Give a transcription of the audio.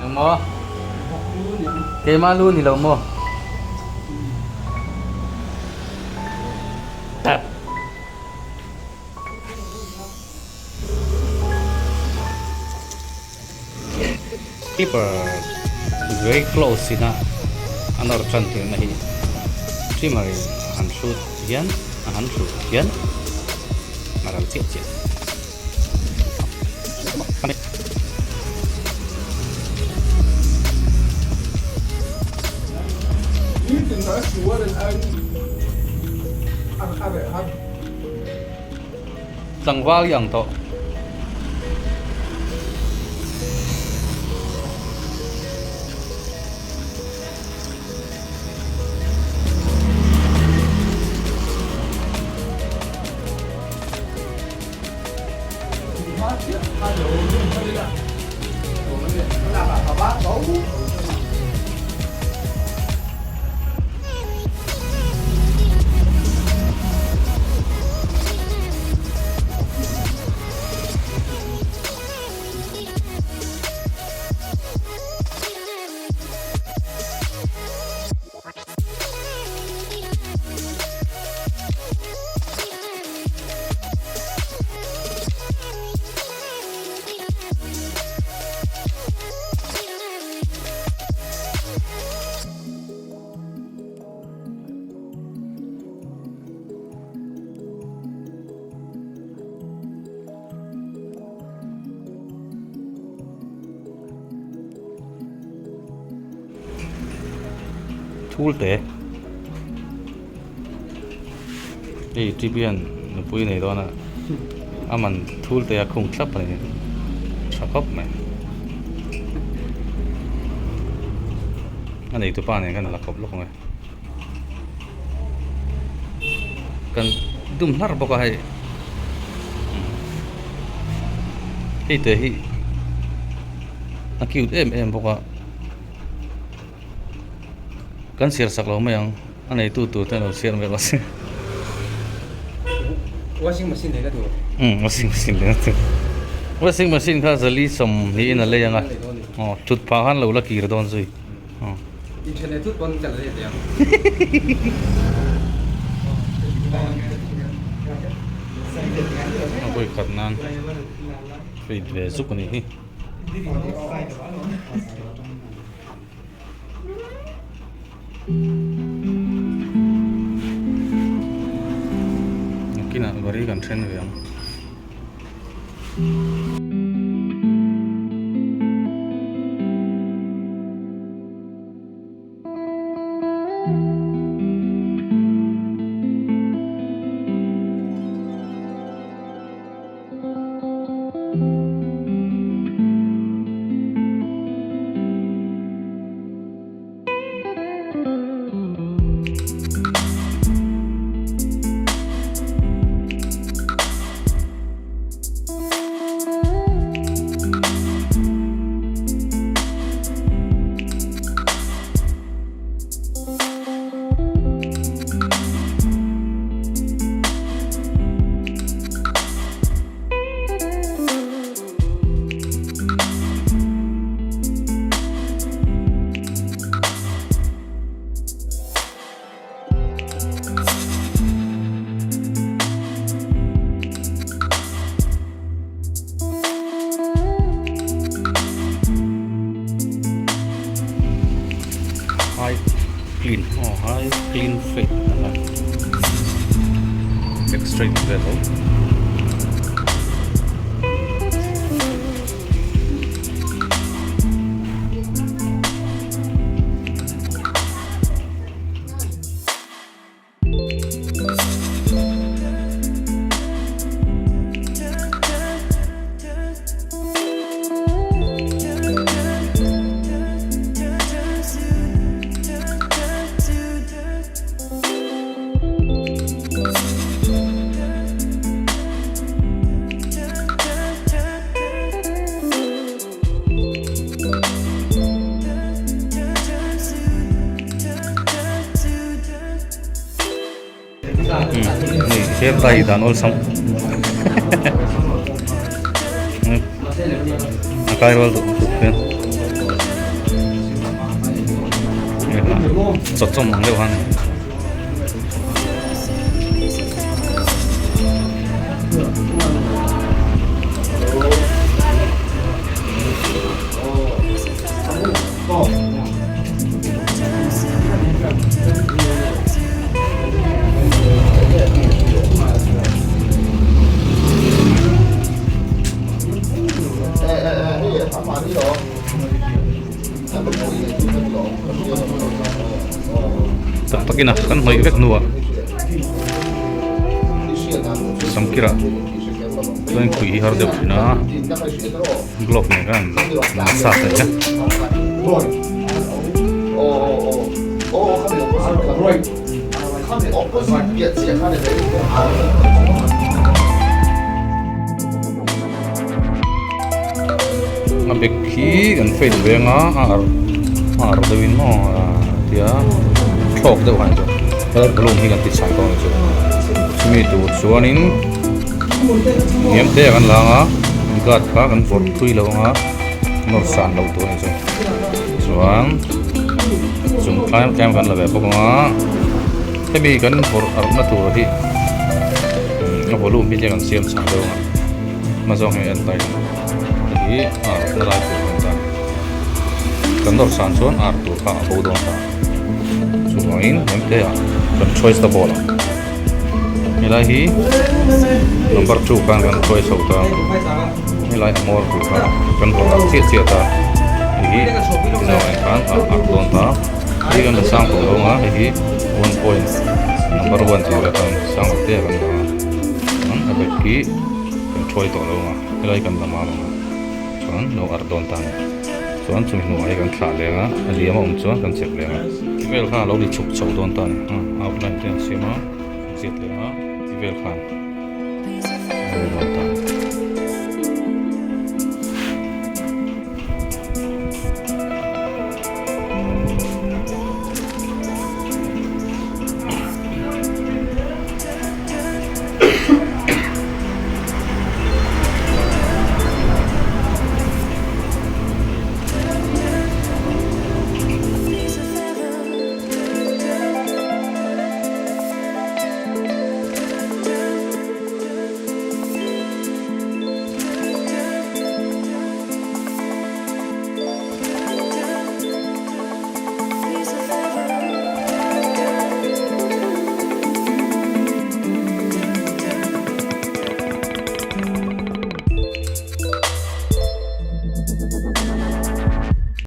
Engmaw? Keimah lu ni lo maw? Tap. Keeper very close ina a nawr tan tirna hi trimmer in a han hrut hian a han hrut hian a ral chiah chiah. Tlangval i ang tawh. Thul te hei tv hian nupui nei dawn a a man thul te a khung thlap a ni tha khawp mai. A neitu pa nen khan la kawp lawk ang e. Kan dum hlar bawk a hei. Hei te hi a cute em em bawk a. Kan chhiar sak lo mai ang a neitu tur te an lo chhiar mai rawh se. Washing machine lei na tur. Umm washing machine lei na tur. Washing machine kha zali sawmhnih in a lei ang a. Aw thut phah khan lo la kir dawn zui. Aw. Inthen leh thut pawn kan lei thei ang. A vawi khat nan fade ve zuk a nih hi. Nakinah gari kan then ve ang. High clean aw high clean fade ang a back straight vel ho. Hei hair dye dan awlsam a kai rual duh tuk hian chawchawm ang deuh han. Tak takin a kan hnawih vek hnuah samkirah chuan khuih hi har deuh thin a glove nen khan massage a ni a. A bag khi kan fade ve anga a arh a arh deuh in maw tia thlawk deuh han chu colour balloon hi kan ti chhang dawn a ni chu chumi tur chuanin hniam te ah kan la anga guard kha kan vawrh thui lo anga nawr san loh tur a ni chu chuan chung tlai tlem kan la ve bawk anga hemi kan vawrh arh na tur hi a volume hi tlem kan siam chhang deuh anga. Hma zawng hi a en ta ila hei hi ar na lai tur kan ta kan nawr san chuan ar tur kha a bo dawn ta chuvangin hemte ah kan choice ta ball ang helai hi number 2 khan kan choice ho ta helai a hmawr tur kha kan vawrh ang chiah chiah ta hei hi tizawng en khan a ar dawn ta hei kan la sang tawh lo ang a hei hi one point number 1 tih vel khan sang lo te a kan la a. Chuan a bag hi kan thuai tawh lo ang a, helai kan la mam ang a, chuan lo arh dawn ta a ni. chuan chumi hnuah hi kan thlah leng a a liam a awm chuan kan chep leng a ti vel khan a lo ni chhuk chho dawn ta a ni outline te an siam a an ziak leng a ti vel khan a ni dawn ta.